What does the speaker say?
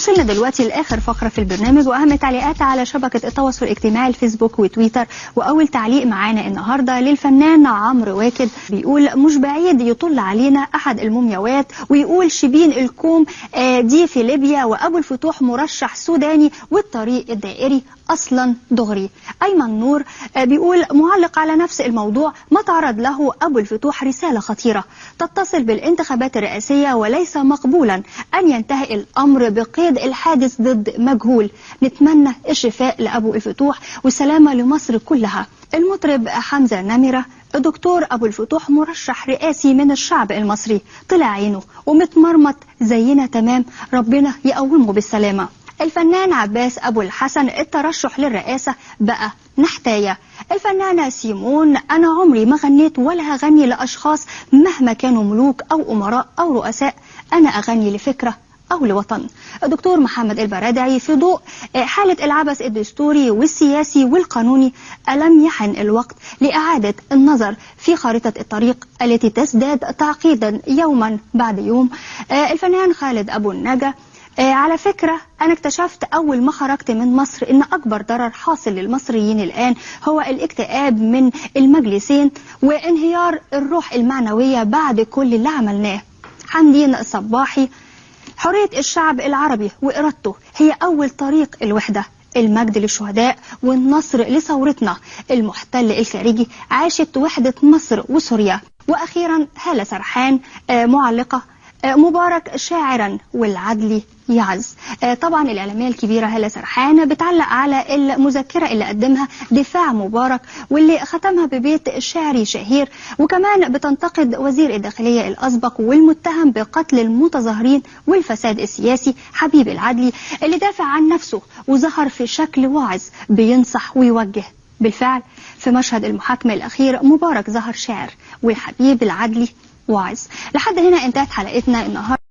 وصلنا دلوقتي لآخر فقرة في البرنامج وأهم تعليقات على شبكة التواصل الاجتماعي الفيسبوك وتويتر. وأول تعليق معانا النهاردة للفنان عمرو واكد، بيقول مش بعيد يطل علينا أحد المومياوات ويقول شبين الكوم دي في ليبيا، وأبو الفتوح مرشح سوداني، والطريق الدائري أصلا دغري. أيمن نور بيقول معلق على نفس الموضوع، ما تعرض له أبو الفتوح رسالة خطيرة تتصل بالانتخابات الرئاسية، وليس مقبولا أن ينتهي الأمر بقيد الحادث ضد مجهول. نتمنى الشفاء لأبو الفتوح والسلامة لمصر كلها. المطرب حمزة نمرة، الدكتور أبو الفتوح مرشح رئاسي من الشعب المصري، طلع عينه ومتمرمط زينا تمام، ربنا يقومه بالسلامة. الفنان عباس أبو الحسن، الترشح للرئاسة بقى نحتاية. الفنانة سيمون، أنا عمري ما غنيت ولا هغني لأشخاص مهما كانوا ملوك أو أمراء أو رؤساء، أنا أغني لفكرة أو لوطن. الدكتور محمد البرادعي، في ضوء حالة العبث الدستوري والسياسي والقانوني، ألم يحن الوقت لإعادة النظر في خارطة الطريق التي تزداد تعقيدا يوما بعد يوم؟ الفنان خالد أبو النجا، على فكرة أنا اكتشفت أول ما خرجت من مصر إن أكبر ضرر حاصل للمصريين الآن هو الاكتئاب من المجلسين وانهيار الروح المعنوية بعد كل اللي عملناه. حمدين الصباحي، حرية الشعب العربي وإرادته هي أول طريق الوحدة، المجد للشهداء والنصر لثورتنا. المحتل الخارجي عاشت وحدة مصر وسوريا. وأخيرا هالة سرحان معلقة، مبارك شاعرا والعدل يعز. طبعا الإعلامية الكبيرة هالة سرحان بتعلق على المذكرة اللي قدمها دفاع مبارك واللي ختمها ببيت شعري شهير، وكمان بتنتقد وزير الداخلية الأسبق والمتهم بقتل المتظاهرين والفساد السياسي حبيب العدلي اللي دافع عن نفسه وظهر في شكل واعظ بينصح ويوجه. بالفعل في مشهد المحاكمة الأخير مبارك ظهر شاعر وحبيب العدلي واعظ. لحد هنا انتهت حلقتنا النهارده.